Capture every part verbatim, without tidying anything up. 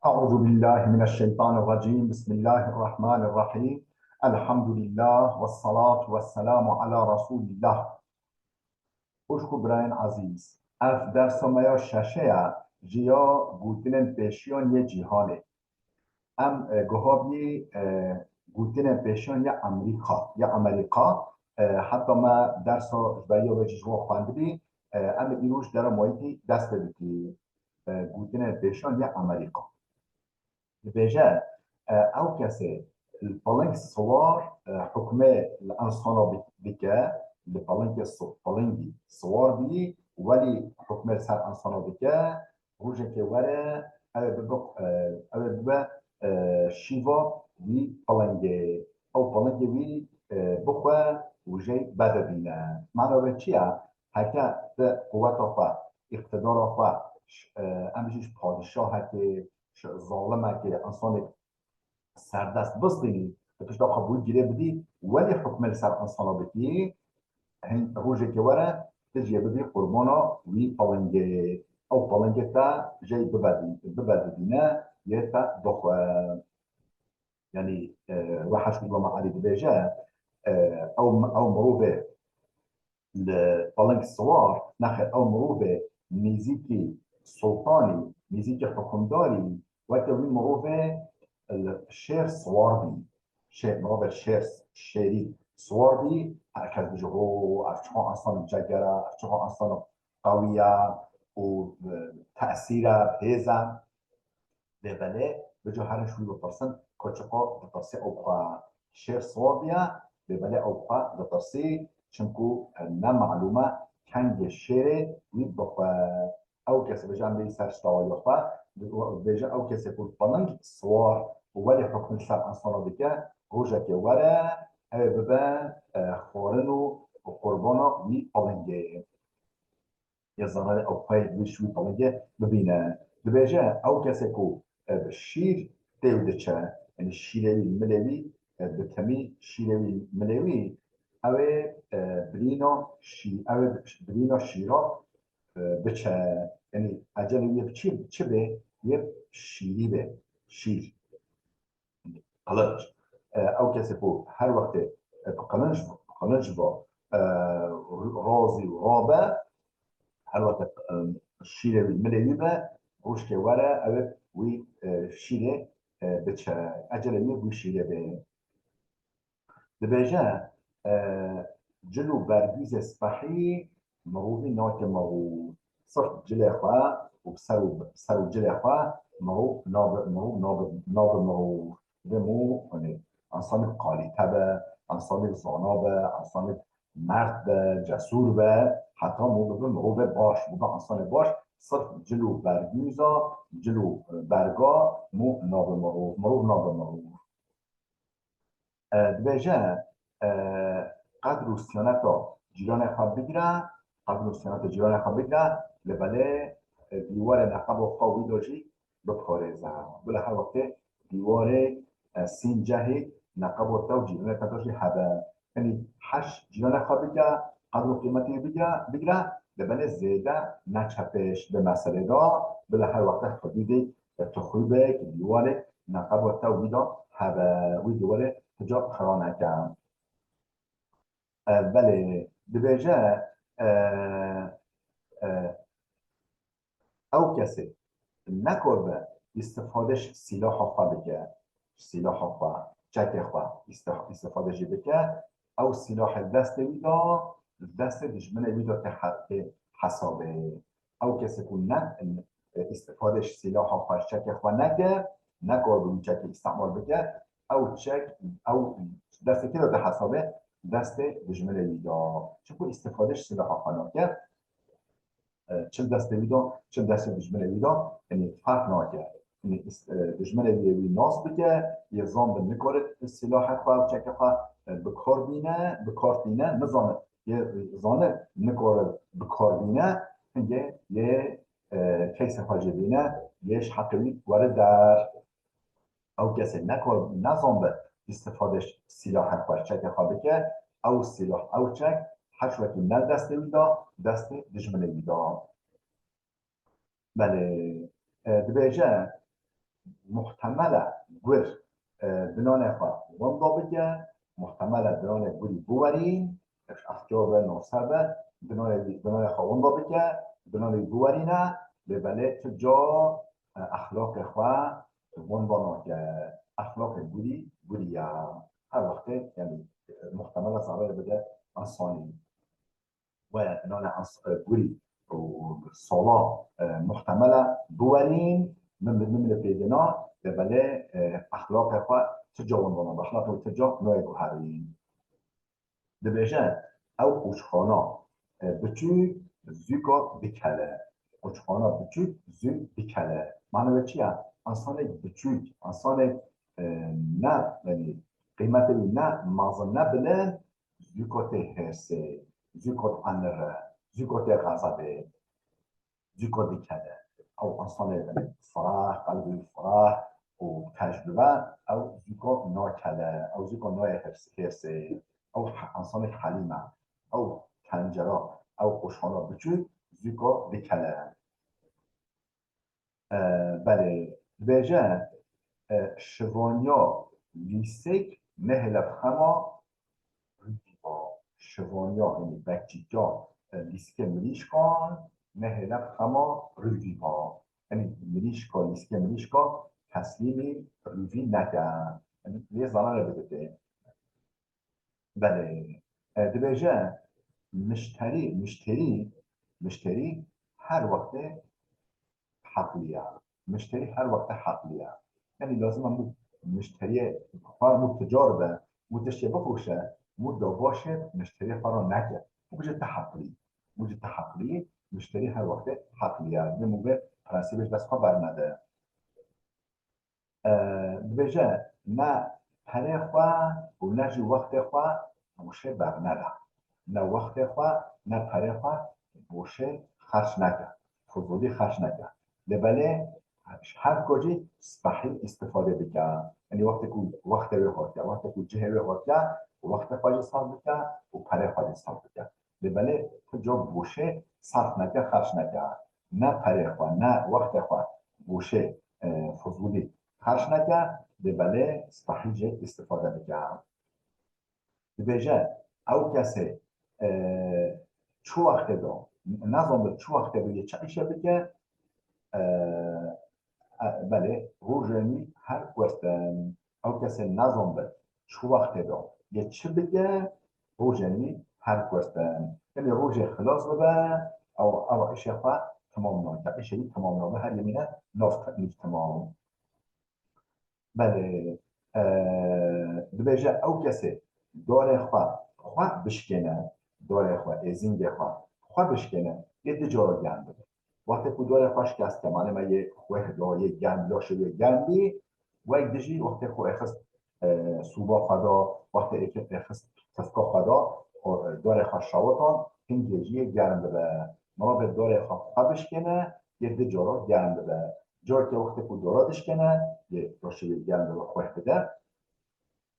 أعوذ بالله من الشيطان الرجيم. بسم الله الرحمن الرحيم. الحمد لله والصلاة والسلام على رسول الله. Xwişk û birayên ezîz, ev dersa me ya şeşe ye ji ya gotinên pêşiyan yê cîhanê. Em, e, guha bî, e, gotinên pêşiyan ya Amerîka, ya Amerîka, e, heta me dersa ji beriya wê jî ji wan xwendibî, e, em ê îro ji dera mayîtî dest pê bikî, e, gotinên pêşiyan ya Amerîka. Dibêje, e, ew kesê li piling siwar, e, hukmê li insana bi-, bike, li pilingê si-, pilingî siwar bî, welî hukmê li ser insana bike, rojekê were, ew ê bibe, e, ew ê bibe, e, şîva wî pilingê. Ew pilingê wî, e, bixwe û jê vedibîne. Mana wê çi ye? Heke ti quweta xwe, îqtidara xwe, ş-, e, em bijî ji padişahekê, ji zalimekê, insanek serdest bistînî, tu pişta xwe bi wî girê bidî, welî hukmê li ser insana bikî, hin rojekê were, tu jê bibî qurbana wî pilingê. Ew pilingê te jê bibe dî-, bibe didîne, yê te bixwe. Yanî, e, Wehş Gulama Elî dibêje, e, ew, ew mirovê li piling siwar, nexêr ew mirovê nêzîkî sultanî, nêzîkî hukimdarî, weke wî mirovê li şêr siwar bî. Şêr, mirovê şêr, şêrî siwar bî, her kes bijî, ho, ev çiqa insan cegera, ev çiqa insan qewî ye û, e, tesîr e, hêz e. Lê belê, bica herin ji wî bipirsin, ku çiqa ditirsê ew xwe şêr siwar diye, lê belê ew xwe ditirsî, çimku, e, ne malûm e kengê şêrê wî bixwe. Ew kesê bêje em bêjin ser ji tawayê xwe, bêje ew kesê ku piling siwar û welê hukmê li ser insana dike, rojekê were, ew ê bibe, e, xwarin û qurbana wî pilingê. Yê zararê ew xweyê wî ji wî pilingê bibîne. Dibêje, ew kesê ku, e, bi şîr tê û diçe, yanî şîrê wî, milê wî, e, bi temî şîrê wî, milê wî, ew ê, e, birîna şî-, ew ê birîna şîra, e, biçe. Yanî ecelê wî yê bi çi, çi bê? Yê şîrî bê. Şîr. Qilinc. E, ew kesê ku her wextê, e, bi qilinc, qilinc ve, e, razî û rabe, her wextê, e, şîrê wî, milê wî be, rojkê were, ew ê wî, e, şîrê, e, biçe. Ecelê wî wî şîrê bê. Dibêje, e, cil û bergûzê spehî mirovî nake mirov. Sirf cilê xwe û ser û, ser û cilê xwe mirov nabe, mirov nabe, nabe mirov. Divê mû, hani, insanek kalîte be, insanek zana be, insanek merd be, cesûr be, heta mû bibe mirovê baş, bibe insanê baş, sirf cil û bergûza, cil û, e, berga mû nabe mirov, mirov nabe mirov. E, dibêje, e, qedr û siyaneta cîranê xwe bigire, qedr û siyaneta cîranê xwe bigire, lê belê, e, dîwarê neqeba xwe wî de jî biparêze. Bila her wextê dîwarê, e, sîncehê neqeba te û cîranê te de jî hebe. Yanî heş cîranê xwe bigire, qedr û qîmetê wî bigire, bigire, lê belê zêde neçe pêş di meselê de, bila her wextê hudûdê, e, tixûbek, dîwarek, neqeba te wî de hebe, wî dîwarê tu ca xira neke. E, belê, dibêje, e, e, ew kesê nekaribe îstifade ji sîlaha xwe bike, sîlaha xwe, çekê xwe îsti-, îstifade jî bike, ew sîlahê destê wî de, destê dijminê wî de tê he-, tê hesabê. Ew kesê ku ne, e, îstifade ji sîlaha xwe, ji çekê xwe neke, nekaribe wî çekê îstemal bike, ew çek, ew destê kê de tê hesabê, destê dijminê wî de. Çimku îstifade ji sîlaha xwe nake, e, çi li destê wî de, çi li destê dijminê wî de, yanî ferq nake. Yanî îs-, e, dijminê wî yê wî nas bike, yê zan bi nikare sîlahê xwe û çekê xwe, e, bi kar bîne, bi kar tîne, nizane, yê zane nikare bi kar bîne, hingê yê, e, keysê xwe jê bîne, yê ji heqê wî were der. Ew kesê nekar, nezanbe îstifade ji sîlahê xwe, çekê xwe bike, ew sîlah, ew çek, heş wekî ne destê wî de, destê dijminê wî de. Belê, e, dibêje, muhtemel e gur, e, dinanê xwe winda bike, muhtemel e dinanê gurî biwerîn, ev ehtiyar be, naseb e, dinanê, dinanê xwe winda bike, dinanê wî biwerîne, lê belê tu ca, e, exlaqê xwe winda nake. Exlaqê gurî, gurî ye. Her wextê, yanî, e, muhtemel e zarar bide însanî. Waya dinane as-, e, gurî û sala, e, muhtemel e biwerîn, min bi min li pê dina, de belê, e, exlaqê xwe ti ca winda nabe, exlaqê wî ti ca nayê guherîn. Dibêje, ew qûçxana, e, biçûk zûka dikele. Qûçxana biçûk zû dikele. Mane wê çi ye? Însanek biçûk, însanek, e, ne, yanî qîmetê wî ne mezin, ne bilind, zûka tê hêrsê, zûka dienire, zûka tê xezebê, zûka dikele. Ew însanê fireh, qelbê wî fireh û tecrûbe, ew zûka nakele, ew zûka nayê hêrs-, hêrsê. Ew he-, însanê helîm e. Ew tencera, ew qûçxana biçûk zûka dikele. E, belê, dibêje, e, şivaniya lîstik nehêle bi xema rûvî ba. Şivaniya, yanî bekçîka, e, lîstikê mirîşkan nehêle bi xema rûvî ba. Yanî mirîşka, lîstikê mirîşka teslîmî rûvî neke. Yanî lê zararê biditê. Belê. E, dibêje, mişterî, mişterî, mişterî her wextê heqlî ye. Mişterî her wextê heqlî ye. Yanî lazim e mû mişteriyê xwe mû ticar be, mû tiştê bifroşe, mû dabaşê mişteriyê xwe re neke. Mû bije ti heqlî. Mû bije ti heqlî, mişterî her wextê heqlî ye. Dibê mû vê prensîbê ji dest xwe bernede. E, dibêje, ne perê xwe û ne jî wextê xwe boşê bernede. Ne wextê xwe, ne perê xwe boşê xerc neke. Fizûlî xerc neke. Lê belê ji her ku jî spehî îstifade bike. Yanî wextê ku wextê wê hatiye, wextê ku cihê wê hatiye, wextê xwe jî sarf bike û perê xwe jî sarf bike. Lê belê tu ca boşê sarf neke, xerc neke. Ne perê xwe, ne wextê xwe boşê, e, fizûlî xerc neke, lê belê spehî jê îstifade bike. Dibêje, ew kesê, e, çi wextê de, nezanbe çi wextê de yê çi îşe bike, e, e, belê, rojên wî her kurt in. Ew kesê nezanbe çi wextê de yê çi bike, rojên wî her kurt in. Yanî rojê xilas bibe, ew, ew îşê xwe temam nake. Îşê wî temam nabe, her yemîne nav nîv temam. Belê, e, dibêje ew kesê darê xwe, xwe bişkêne, darê xwe, êzingê xwe, xwe bişkêne, yê du cara germ bibe. Wextê ku darê xwe şikest ke, mane me yê xweh da, yê germ, laşê wê germ bî, wek dijî wextê ku êxist, e, sûba xwe da, wextê êke-, êxist tifka xwe da, o, e, darê xwe şewitan, hingê jî yê germ bibe. Mirovê darê xwe xwe bişkêne, yê du cara germ bibe. Carekê wextê ku dara dişkêne, yê laşê wê germ bibe, xweh bide.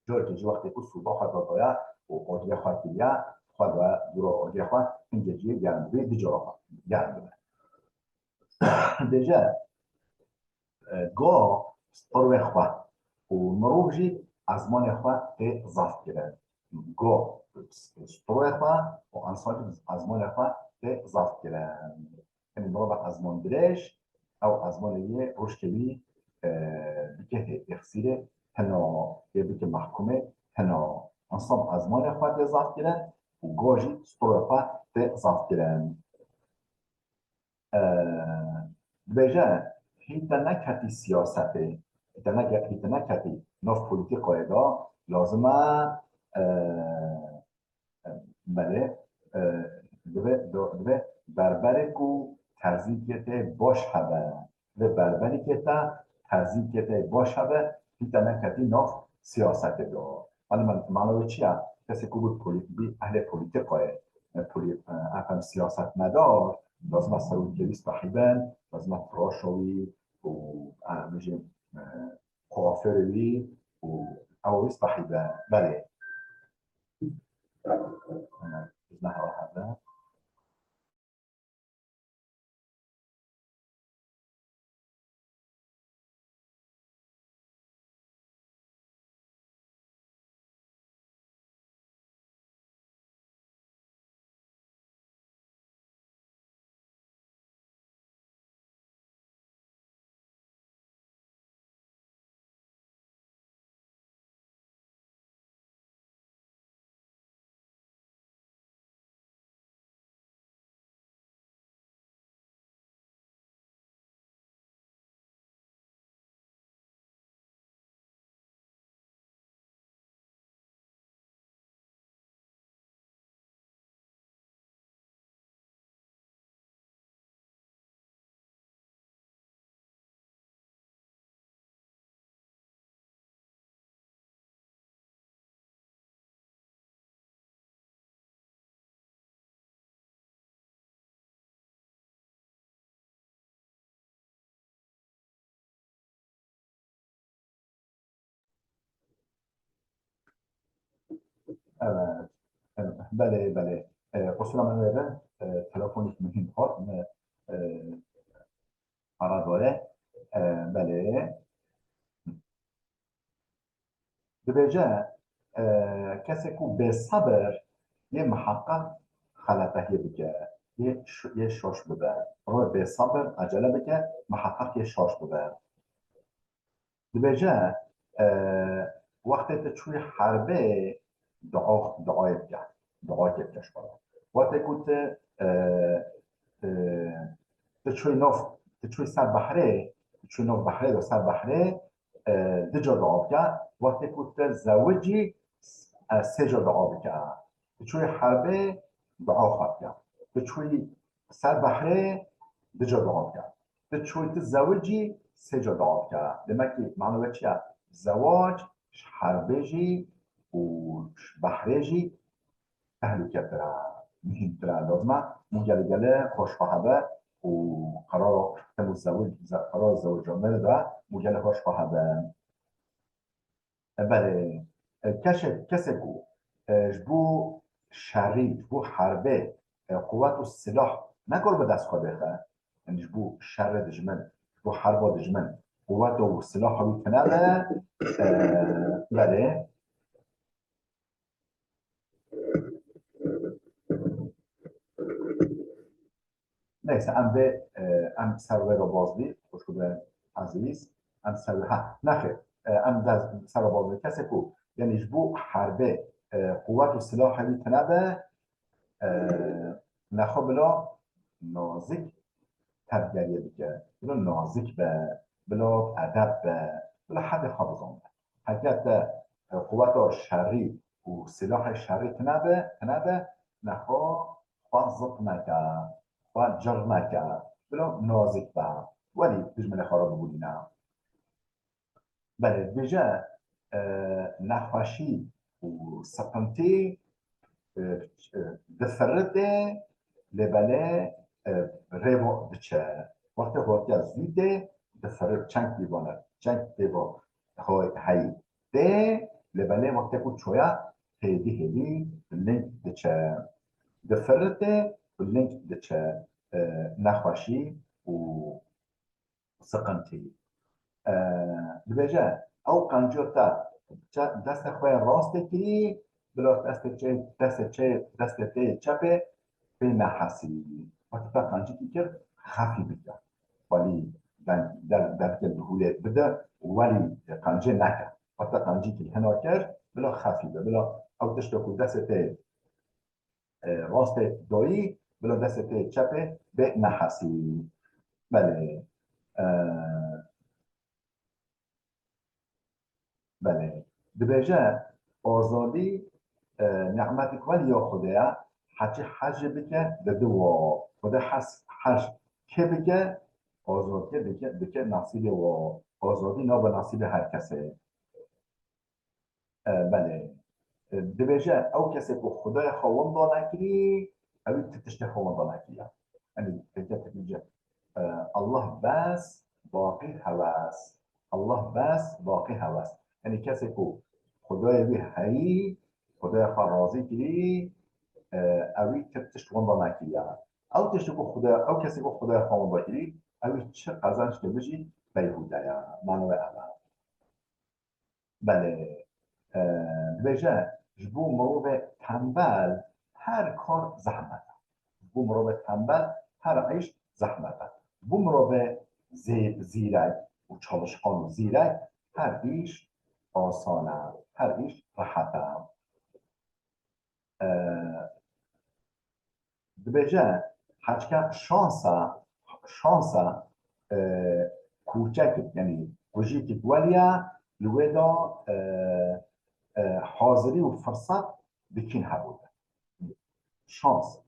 Carekê jî wextê ku sûba xwe da daye û agirê xwe kiriye, xwe da dûra agirê xwe, hingê jî yê germ bibe, du cara xwe germ bibe. Dibêje, e, ga stirwê xwe û mirov jî ezmanê xwe tê zeft kirin. Ga stirwê xwe û ensan jî ezmanê xwe tê zeft kirin. Yanî mirova ezman dirêj, ew ezmanê wî rûşkê wî, e, bike hê têxsîrê hina, yê bike mehkûmê hina. Ensan ezmanê xwe tê zeft kirin û ga jî stirwê xwe tê zeft kirin. E, dibêje, hîn te neketî siyasetê, hîn te neke-, hîn te neketî nav polîtîkayê de, lazim e, e, e, belê, e, divê, do-, divê berberê ku terzîkê te baş hebe, divê berberîkê te terzîkê te baş hebe, hîn te neketî nav siyasetê de. Yanî man-, mana wê çi ye? Kesê ku bi polî-, bî ehlê polîtîkayê, e, polî-, e, efendim, siyasetmedar, lazim e serokê wî spehî bin, lazim e tiraşa wî û, e, bêjin, e, kuaförê wî û ew wî spehî be. Belê. E, bizne hewa hebe. Evet. Evet. Belê, belê. E, qusura min wêre, e, telefonêk muhîm hat, me, e, ara daye. E, belê. Dibêje, e, kesê ku bêsebir yê miheqeq xeletehiyê bike, yê ş-, yê şaş bibe. Rê bêsebir, ecele bike, miheqeq yê şaş bibe. Dibêje, e, wextê tu çûyî herbê dua, duayê bike. Duayê bike ji xwe re. Wextê ku tu, e, e, tu çûyî nov, tu çûyî ser behrê, tu çûyî nov behrê de ser behrê, e, du ca dua bike. Wextê ku tu zewicî, e, sê ca dua bike. Tu çûyî herbê dua xwe bike. Tu çûyî ser behrê du ca dua bike. Tu çûyî tu zewicî sê ca dua bike. Demek ki mana wê çi ye? Zewac ji herbê jî û ji behrê jî tehlûketir e, muhîmtir e. Lazim e mû gelê gelê xweş xwe hebe û qerara tevû zewic, ze-, qerara zewicandinê de mû gelê xweş xwe hebe. E, belê, e, keşe-, kesê ku, e, ji bo şerî, ji bo herbê, e, quwet û silah nekar bi dest xwe bêxe, yani ji bo şerê dijmin, ji bo herba dijmin, quwet û silaha wî tune be, e, belê. Neyse, em vê, e, em ser wê re baz bî, xwişk be ezîz, em ser, ha, nexêr, e, em de ser re baz bî. Kesê ku, yani ji bo herbê, e, quwet û silahê wî tune be, e, nexwe bila nazik tevgeriyê bike, bila nazik be, bila edeb be, bila hedê xwe bizane. Heke te, e, quweta şerî û silahê şerî tune be, tune be, nexwe xwe ziq neke, xwe cir neke, bila nazik be, welî dijminê xwe re bibûnîne. Belê, dibêje, e, nexweşî û siqintî, e, e, difirite, lê belê, e, rêva diçe. Wextê hotiya zû tê, difirit, çeng pêvane, çeng pêva hoy heyî tê, lê belê wextê ku çoya hêdî hêdî bi ling diçe. Difirite, bi ling diçe, e, nexweşî û siqintî. E, dibêje, ew qencîya te çe-, destê xwe yê rastê kirî, bila destê çe-, destê çe-, destê te yê çepê pê nehesî. Wextê te qencîkî kir, xefî bike. Welî deng, der-, derkê li holê bide, welî qencê neke. Wextê te qencîkî hina kir, bila xefî be, bila ew tişta ku destê te yê e, rastê dayî, bila destê te yê çepê bê nehesî. Belê. E, belê. Dibêje, azadî, e, nîmetik welî ya Xwedê ye, heçî hez jê bike, didi wa. Xwedê hez, hez kê bike, azadiyê dike, dike nasîbê wa. Azadî nabe nasîbê her kesê. E, belê. E, dibêje, ew kesê ku Xwedayê xwe winda nekirî, ew ê ti tiştê xwe winda nekiriye. Yanî, pêke dibêje, e, Allah bes, baqî hewes. Allah bes, baqî hewes. Yanî, kesê ku Xwedayê wî heyî, Xwedayê xwe razî kirî, e, ew ê ti tişt winda nekiriye. Ew tiştê ku Xwedayê, ew kesê ku Xwedayê xwe winda kirî, ew ê çi qezenç dibijî, beyhûde ye. Mane wê ev e. Belê, e, dibêje, ji bo mirovê tembel her kar zehmet e. Ji bo mirovê tembel her îş zehmet e. Ji bo mirovê zê-, zîrek û çalışkan û zîrek her îş asan e, her îş rehet e. E, dibêje, heçka şansa, şansa, e, kûçekik, yanî qujîkik weriya, li wê de, e, e, hazirî û firsat dikîn hebû de. Şans,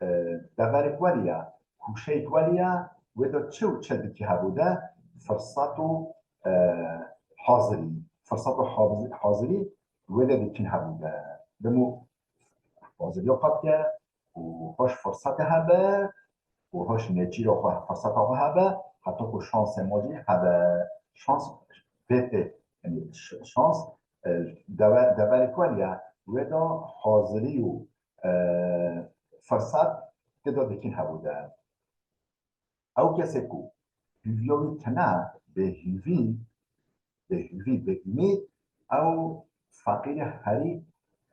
e, deverek weriya, kûşeyek weriya, wê de çi û çi dikî hebû de, firsat û, e, hazirî, firsat û hazi-, hazirî wê de dikîn hebû de. Demo hazirî xwe bike û hoş firsete hebe û hoş nêçîra xwe, firseta xwe hebe, heta ku şansê ma jî hebe. Şans vê tê, yanî ş-, şans, e, deve-, deverê ku heye, wê de hazirî û, e, firsat tê de dikîn hebû de. Ew kesê ku hîviya wî tune, bêhîvî, bêhîvî, bêumîd, ew feqîrê herî,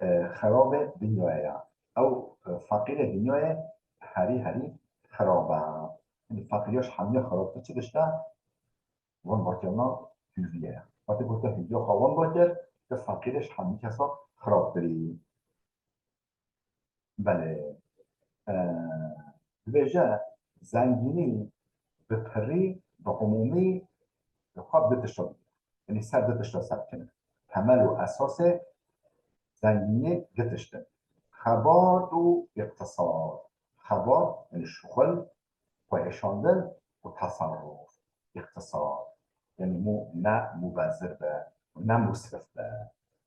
e, xerabê dinyayê ye. Ew, e, feqîrê dinyayê herî, herî xerab e. Yanî feqîriya ji hemî xerabtir çi tişt e? Wenda kirina hîviyê ye. Wextê ku te hîviya xwe wenda kir, tu feqîrê ji hemî kesa xerabtir î. Belê. E, dibêje, zengînî bi pirî, bi umûmî xwe bi tişta dike. Yanî ser du tişta ser dikine. Temel û esasê zengînî du tişt in. Xebat û îqtisad. Xebat, yanî şixul, xwe êşandin û teserruf, îqtisad. Yanî mû ne mubezir be, ne musrif be.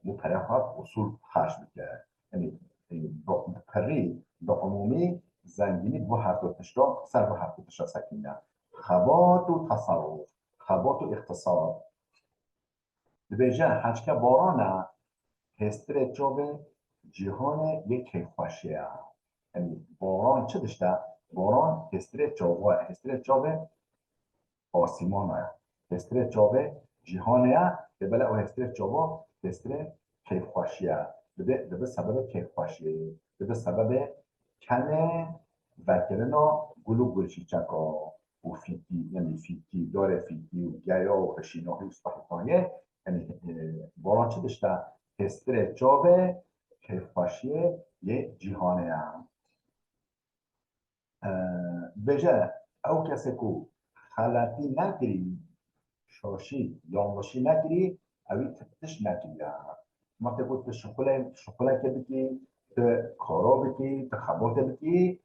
Mû pere xwe bi usûl xerc bike. Yanî, e, bi, bi pirî, bi umûmî zengînî bi her du tişta, ser bi her du tişta sekiniye. Xebat û teserruf, xebat û îqtisad. Dibêje, heçke baran e, hêstirê çavê cîhanê yê keyfxweşiyê ye. Yanî baran çi tişt e? Baran hêstirê çava ye, hêstirê çavê asîmana ye. Hêstirê çavê cîhanê ye, lê belê ew hêstirê çava hêstirê keyfxweşiyê ye. Dibe, dibe sebebê keyfxweşiyê, dibe sebebê kenê vekirina gul û gulşîçeka û fîkî, yanî fîkî, darê fîkî û geya û hişînahî û spehîtahiyê, yanî, e, baran çi tişt e? Hêstirê çavê keyfxweşiyê yê cîhanê ye. E, dibêje, ew kesê ku xeletî nekirî, şaşî, yanlişî nekirî, ewî ti tişt nekiriye. Ma te got tu şixule-, şixuleke bikî, tu karo bikî, tu xebate bikî,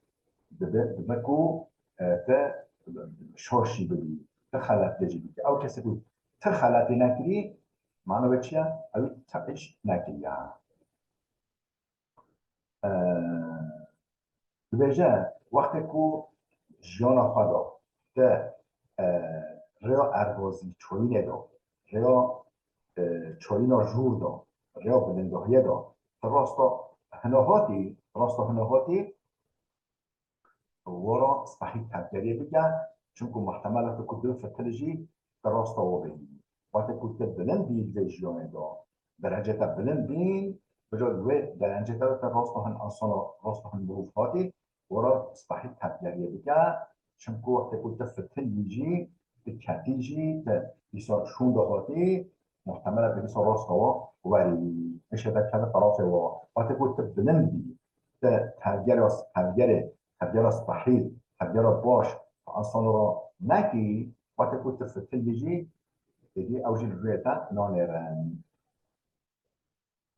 dibe, dibe ku, e, tu şaşî bibî, tu xeletê jî bikî. Ew kesê ku tu xeletî nekirî, mana wê çi ye? Ewî ti îş nekiriye. E, dibêje, wextê ku jiyana xwe de te, e, rêya erbazî çoyînê de, rêya, e, çoyîna jûr de, rêya bilindahiyê de, ti rasta hina hatî, rasta hina hatî, wara spehî tevgeriyê bike, çimku muhtemel e tu ku tu fitil jî, tu rasta wa bênî. Wextê ku tu bilind bî di vê jiyanê de, derecê te bilind bîn, bi cayê wê derecê te de te rasta hin insana, rasta hin mirov hatî, wara spehî tevgeriyê bike, çimku wextê ku tu fitil bî jî, tu ketî jî, tu dîsa şûnde hatî, muhtemel e tu dîsa rasta wa werî, êşe te keve terafê wa. Wextê ku tu bilind bî, tu tevgera, tevgerê, tevgera spehî, tevgera baş, tu insana ra nekî, wextê ku tu fitil bî jî, êdî ew jî li rûyê te nanêrin.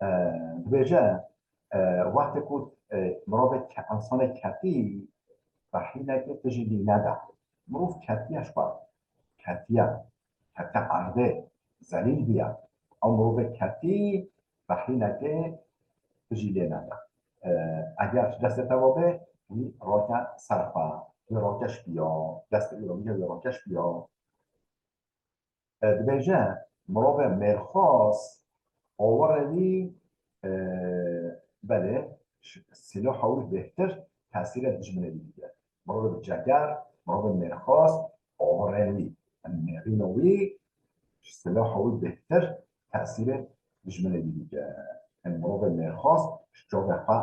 E, dibêje, e, wextê ku, e, mirovê ke-, însanê ketî, rehînekê tijî lî neda. Mirov ketiye ji xwe. Ketiye. Ketiye erdê. Zelîl bûye. Ew mirovê ketî, rehînekê tijî lê neda. E, eger ji destê te ve bê, wî rake ser xwe. Wî rake ji piya. Destê wî re bike, wî rake ji piya. E, dibêje, mirovê mêrxas, awirê wî, e, belê, ş-, sîlaha wî bêhtir tesîrê dijminê wî dike. Mirovê bi ceger, mirovê mêrxas, awirê wî, yanî nêrîna wî, sîlaha wî bêhtir tesîrê dijminê wî dike. Yanî mirovê mêrxas ji çavê xwe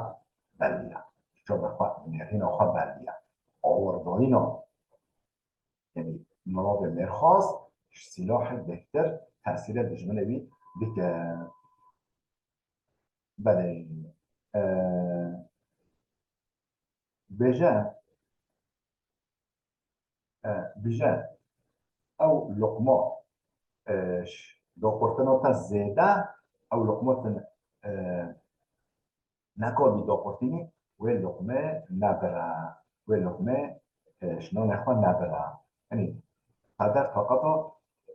belî ye. Ji çavê xwe, nêrîna xwe belî ye. Awirdayîna Yanî mirovê mêrxas ji sîlahê bêhtir tesîrê dijminê wî dike. Belê, e, bêje, e, bêje, ew luqma, e, ş-, daqurtina te zêde, ew luqma te, e, nekabî daqurtînî, wê luqme nebire, wê luqme, e, ji nanê xwe nebire. Yanî qeder taqeta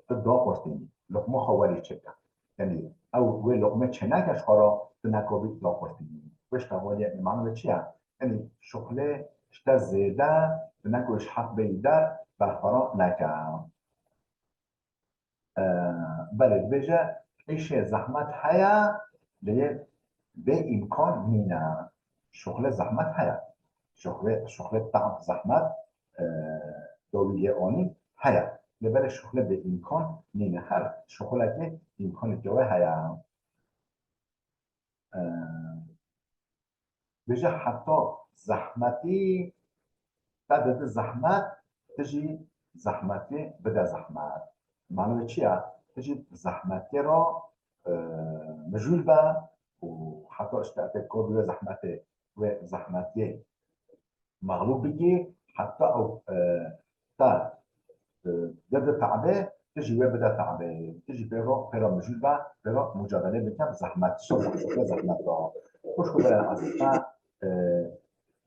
tu daqurtînî, luqma xwe werî çêke. Yanî ew wê luqme çêneke ji xwe re tu nekabî daqurtînî. Wê ji te xwe, yanî mane wê çi ye? Yanî şuxlê ji te zêde tu neko ji heq bêyî der, berxweran neke. E, belê, dibêje, îşê zehmet heye, lê bê îmkan nîne. Şuxle zehmet heye. Şuxle, şuxle te'b zehmet, e, dawî lê anîn heye. Lê belê şuxle bê îmkan nîne. Her şuxulekê îmkanê wê heye. E, Bêje heta zehmetî, te dide zehmet, tu jî zehmetê bide zehmet. Mano wê çi ye? Tu jî zehmetê re, e, mijûl be û heta işte te kor wê zehmetê, wê zehmetiyê mexlûb bikî, heta ew, e, te, e, dide te'bê, tu jî wê bide te'bê. Tu jî pê re, pê re mijûl be, pê re mucadele bike, zehmet, şev zehmet be. Xwişk û birayên ezîz, me, e,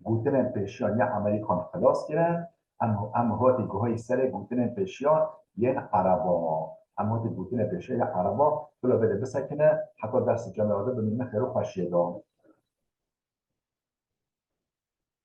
gotinên pêşiyan ya Amerîkan xilas kirin. Em, em hatî guhayî serê gotinên pêşiyan yên Ereba. Em hatî gotinên pêşiyan ya Ereba. Bila vêde bisekine, heta dersê cemê de bimîne xêr û xweşiyê de.